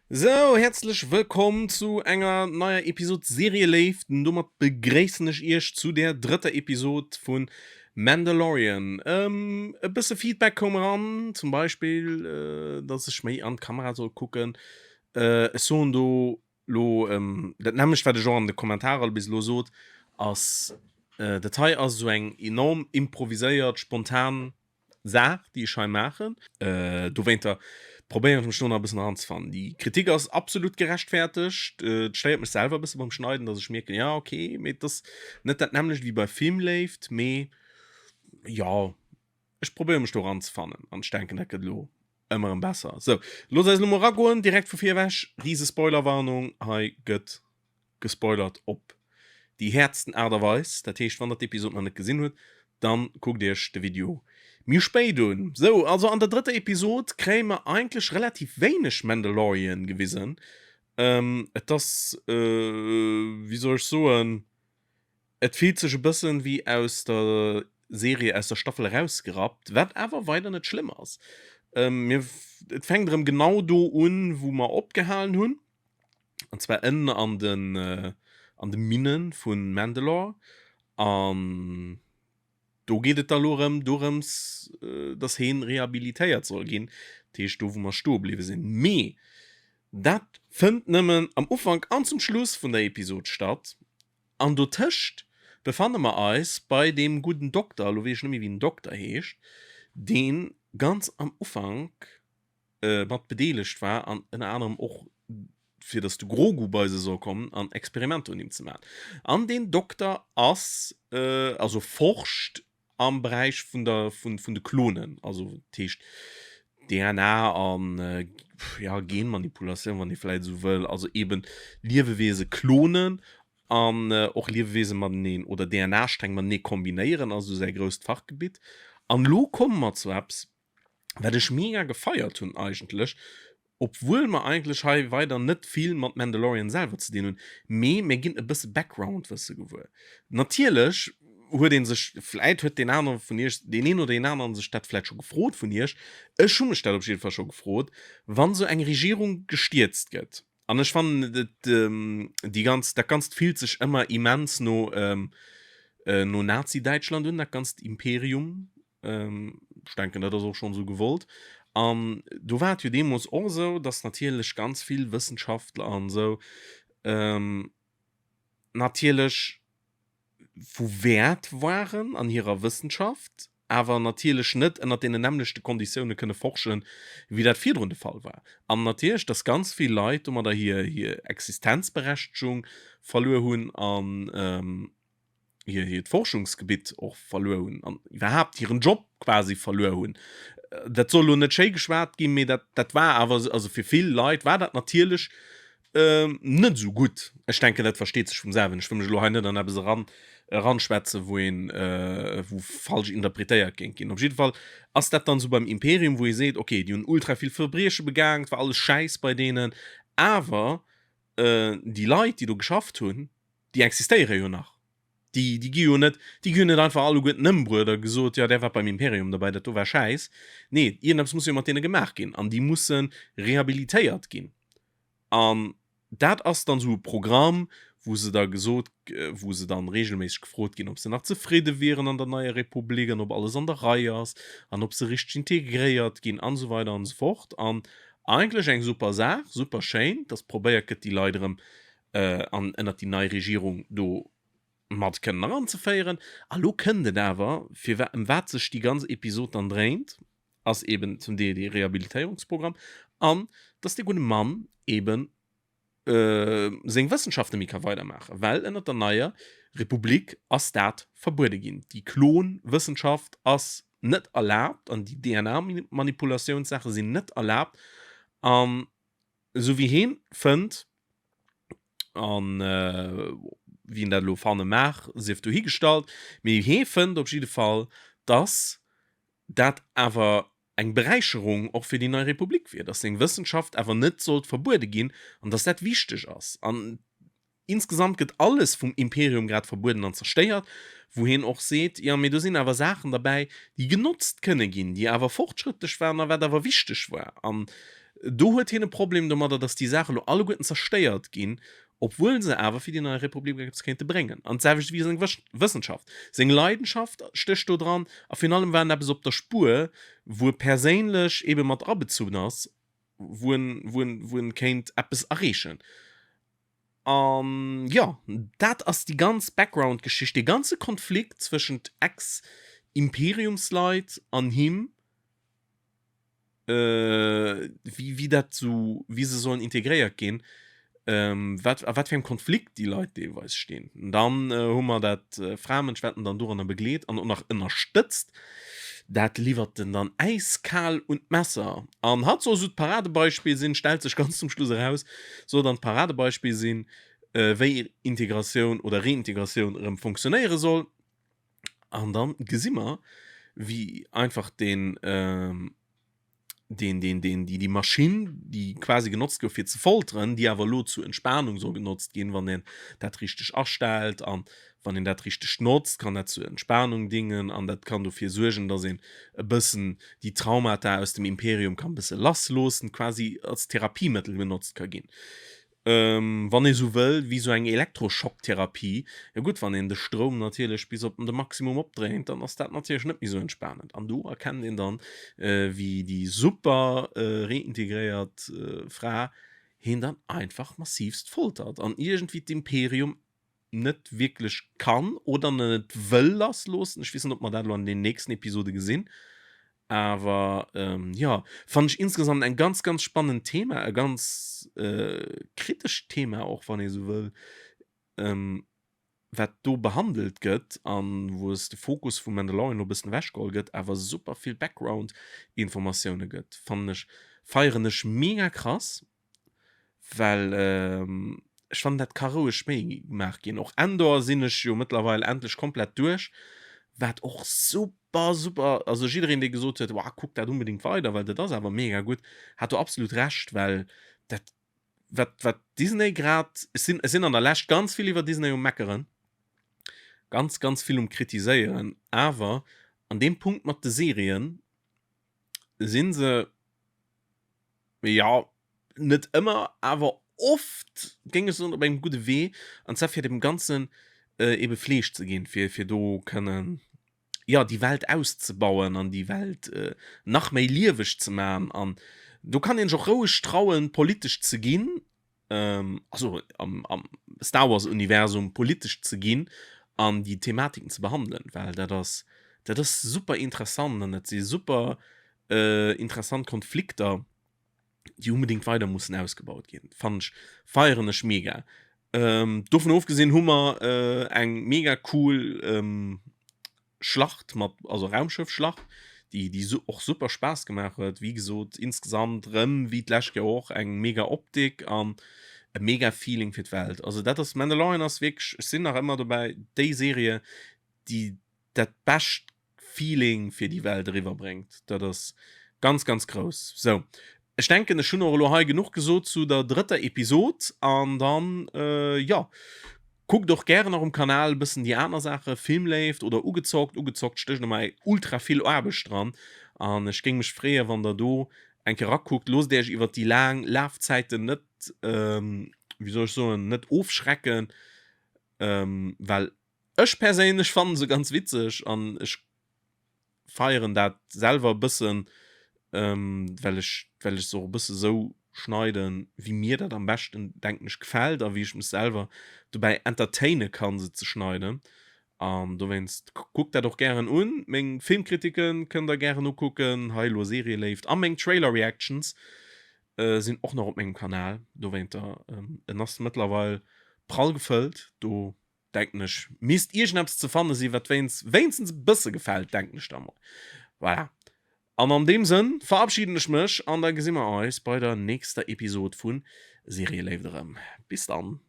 Sou, häerzlech wëllkomm zu enger neier Episod Serieléift. Domat begréissen ech iech zu der drëtter Episod vu Mandalorian. E bësse Feedback koum eran, zum Beispill, dass ech méi an d'Kamera soll kucken. Ech soen do lo dat nämmlecht, wat ech och an de Kommentarer bis elo sot, ass, dat hei ass esou eng enorm improviséiert, spontan Saach, déi ech hei maachen. Dowéinter probéieren ech mech do nach e bëssen eranzefannen. Déi Kritik ass absolut gerechtfertegt. Et stéiert mech selwer e bësse beim Schneiden, dass ech mierken, jo ok, mee et ass net dat nämmlecht wéi bei Filmléift, mee jo, ech probéiere mech do eranzefannen an ech denken, dat gëtt elo ëmmer erëm besser. Sou, looss eis elo mol eragoen, direkt vu vir ewech, rise Spoilerwarnung, hei gëtt gespoilert op déi häertsten Aart a Weis. Dat heescht, wann der d'Episod nach net gesinn hutt, dann kuckt iech de Video méi spéit un. Sou, also an der drëtter Episod kréie mer eigentlech relativ wéineg Mandalorian gewisen. Et ass, wéi soll ech soen, et fillt sech e bëssen wéi aus der Serie, aus der Staffel erausgerappt, wat awer weider net schlëmm ass. Mir, et fänkt erëm genau do un, wou mer opgehalen hunn. An zwar ënnen an den, an de Minne vu Mandalore. An do geet et da lo erëm dorëms, dass heen rehabilitéiert soll ginn. Dat heescht do, wou mer stoe bliwwe sinn. Mee dat fënnt nëmmen am Ufank an zum Schluss vun der Episod statt. An dotëscht befanne mer eis bei deem gudden Dokter, elo weess ech net méi, wéi den Dokter heescht, dee ganz am Ufank mat bedeelegt war an ënner anerem och fir dass de Grogu bei se soll kommen an Experimenter un him ze maachen. An deen Dokter ass also forscht am Beräich vun der vun vun de Klonen, also dat heescht DNA an ja Genmanipulatioun, wann ee vläit esou wëll, also eben Liewewiese klonen an och Liewewiese mateneen oder DNA-Sträng matenee kombinéieren, ass esou säi grousst Fachgebitt. An elo komme mer zu eppes, wat ech mega gefeiert hunn eigentlech, obwuel mer eigentlech hei weider net vill mat Mandalorian selwer ze dinn hunn, mee mir ginn e bësse Background-Wësse gewuer. Natierlech huet ee sech, vläit huet deen anere vun iech, deen een oder deen aneren sech dat vläit scho gefrot vun iech, ech hu mech dat op jidde Fall scho gefrot, wann esou eng Regierung gestierzt gëtt, an ech fannen et, déi ganz, dat Ganzt fillt sech ëmmer immens no, no Nazi-Däitschland un, dat ganzt Imperium, Ech denken, dat ass och schonn esou gewollt. An do war et jo deemools och esou, datt natierlech ganz vill Wëssenschaftler an esou natierlech vu Wäert waren an hirer Wëssenschaft, awer natierlech net ënnert deenen nämmlechte Konditioune kënne forschen, wéi dat virdrun de Fall war. An natierlech, datt ganz vill Leit domadder hir hir Existenzberechtegung verluer hunn an hir hiert Forschungsgebitt och verluer hunn an iwwerhaapt hiren Job quasi verluer hunn. Dat soll elo net schéi geschwat ginn, mee dat dat war awer, also fir vill Leit war dat natierlech net esou gutt. Ech denken, dat versteet sech vum selwen. Ech wëll mech elo hei net an eppes eran eranschwätzen, wou een wou falsch interpretéiert géing ginn. Op jidde Fall ass dat dann esou beim Imperium, wou ee seet, okay, déi hunn ultra vill Verbrieche begaang, et war alles Schäiss bei deenen, awer déi Leit, déi do geschafft hunn, déi existéiere jo nach. Déi, déi gi jo net, déi gi jo net einfach alleguerten ëmbruet a gesot, jo, där war beim Imperium derbäi, dat do war Schäiss. Nee, iergendeppes muss jo mat deene gemaach ginn an déi musse rehabilitéiert ginn. An dat ass dann esou e Programm, wou se da gesot, wou se dann reegelméisseg gefrot ginn, ob se nach zefridde wieren an der neier Republik an ob alles an der Rei ass an ob se richteg integréiert ginn an esou weider an esou fort. An eigentlech eng super Saach, super schéin, dass probéiert gëtt, déi Leit erëm an ënnert déi nei Regierung do mat kënnen eranzeféieren. A lo kënnt et awer, fir ëm wat sech déi ganz Episod dann dréint, ass eben zum Deel dee Rehabilitéierungsprogramm an dass dee gudde Mann eben seng Wëssenschaft net méi ka weidermaachen, well ënnert der neier Republik ass dat verbuede ginn. Déi Klonwëssenschaft ass net erlaabt an déi DNA-Manipulatiounssaache sinn net erlaabt. An esou wéi heen fënnt, an wéi en dat elo fanne mag, sief dohigestallt, mee hee fënnt op jidde Fall, dass dat awer eng Beräicherung och fir déi nei Republik wier, dass seng Wëssenschaft awer net sollt verbuede ginn an dass dat wichteg ass. An Insgesamt gëtt alles vum Imperium grad verbueden an zerstéiert, wou hien och seet, jo mee do sinn awer Saachen derbäi, déi genotzt kënne ginn, déi awer fortschrëttlech waren a wat awer wichteg war. An. Do huet hien e Problem domadder, dass déi Saache lo alleguerten zerstéiert ginn, obwuel se awer fir déi nei Republik eppes kéinte bréngen. An d'selwecht wéi seng Wëssenschaft. Seng Leidenschaft stécht do dran a virun allem war en eppes op der Spuer, wou e perséinlech ebe mat abezunn ass, wou en, wou en, wou en kéint eppes erreechen. An jo, dat ass déi ganz Background-Geschicht, dee ganze Konflikt zwëschent Ex-Imperiumsleit an him, wéi, wéi dat sou, wéi se sollen integréiert ginn, wat, a wat fir engem Konflikt déi Leit deelweis stinn. An dann hu mer dat Framënsch, wat en dann doranner begleet an och nach ënnerstëtzt, dat liwwert en dann äiskal un d'Messer. An hatt soll sou d'Paradebeispill sinn, stellt sech ganz zum Schluss eraus, soll dann d'Paradebeispill sinn, wéi Integratioun oder Reintegratioun erëm funktionéiere soll. An dann gesi mer, wéi einfach den, deen, deen, deen, déi, déi Maschinn, déi quasi genotzt gouf fir ze folteren, déi awer elo zur Entspanung soll genotzt ginn, wann een dat richteg astellt an wann een dat richteg notzt, kann dat zur Entspanung dingen an dat kann dofir suergen, dass een e bëssen déi Traumata aus dem Imperium kann e bësse lassloossen, quasi als Therapiemëttel genotzt ka ginn. Wann ee sou wëll, wéi sou eng Elektroschocktherapie. Jo gutt, wann een de Stroum natierlech bis op de Maximum opdréint, dann ass dat natierlech net méi sou entspanend. An do erkennt een dann, wéi déi super reintegréiert Fra hien dann einfach massivst foltert an iergendwéi d'Imperium net wierklech kann oder net wëll lassloossen. Ech weess net, ob mer dat elo an den nächsten Episode gesinn. Awer ähm, ja, fand ech insgesamt eng ganz, ganz spannend Thema, e ganz äh, kritescht Thema och, wann ee sou wëll, ähm, wat do behandelt gëtt an wou es de Fokus vum Mandalorian lo e bëssen ewechgeholl gëtt, awer super vill Background-Informatioune gëtt, fannen ech, feieren ech mega krass. Well ech fannen dat ka roueg méi gemaach ginn. Och Endor sinn ech jo mëttlerweil endlech komplett duerch, wat och super super, also jiddereen dee gesot huet, wow kuck dat unbedingt weider, well dat ass awer mega gutt, hat do absolut Recht, well dat wat wat Disney grad, ech sinn ech sinn an der Lescht ganz vill iwwer Disney um meckeren, ganz ganz vill um kritiséieren, awer an deem Punkt mat de Serien si se Jo, net ëmmer, awer oft géing ech soen op engem gudde Wee, an zwar fir dem Ganzen ebe Fleesch ze ginn, fir fir do kënnen, jo, déi Welt auszebauen an déi Welt nach méi lieweg ze man. An do kann een sech och roueg trauen, politesch ze ginn, also am am Star Wars Universum politesch ze ginn an déi Thematiken ze behandelen, well dat ass dat ass super interessant an dat si super interessant Konflikter, déi unbedingt weider mussen ausgebaut ginn. Fannen ech, feieren ech mega. Dovun ofgesinn hu mer eng mega cool Schlacht mat, also Raumschëffschlacht, déi déi och super Spaass gemaach huet. Wéi gesot, insgesamt rëm wéi d'lescht Kéier och eng mega Optik an e mega Feeling fir d'Welt. Also dat ass, Mandalorian ass wierklech, ech sinn nach ëmmer dobäi, déi Serie, déi dat bescht Feeling fir déi Welt eriwwer bréngt. Dat ass ganz ganz grouss. Sou, ech denken ech hunn och elo hei genuch gesot zu der drëtter Episod an dann jo kuckt och gären nach um Kanal e bëssen déi aner Saache Filmléift oder Ugezockt. Ugezockt stécht ëmmer eng ultra vill Aarbecht dran an ech géing mech freeë wann der do eng Kéier rakuckt. Loosst iech iwwert déi laang Lafzäiten net, wéi soll ech soen, net ofschrecken, well Ech perséinlech fannen se ganz witzeg an ech feieren dat selwer e bëssen, well ech well ech se och e bësse sou schneiden, wéi mir dat am beschten, denken ech, gefält a wéi ech mech selwer dobäi entertaine kann se ze schneiden. An dowéinst kuckt dat och gären un. Meng Filmkritiken kënnt der gären ukucken, hei elo Serieléift a meng Trailer Reactions sinn och nach op mengem Kanal dowéinter. En ass mëttlerweil prall gefëllt do. Denken ech, misst iergendeppes ze fanne sinn, wat wéinst, wéinstens e bësse gefält, denken ech da mol. Voilà. An an deem Sënn verabschieden ech mech an da gesi mer eis bei der nächster Episod vu Serieléift erëm. Bis dann.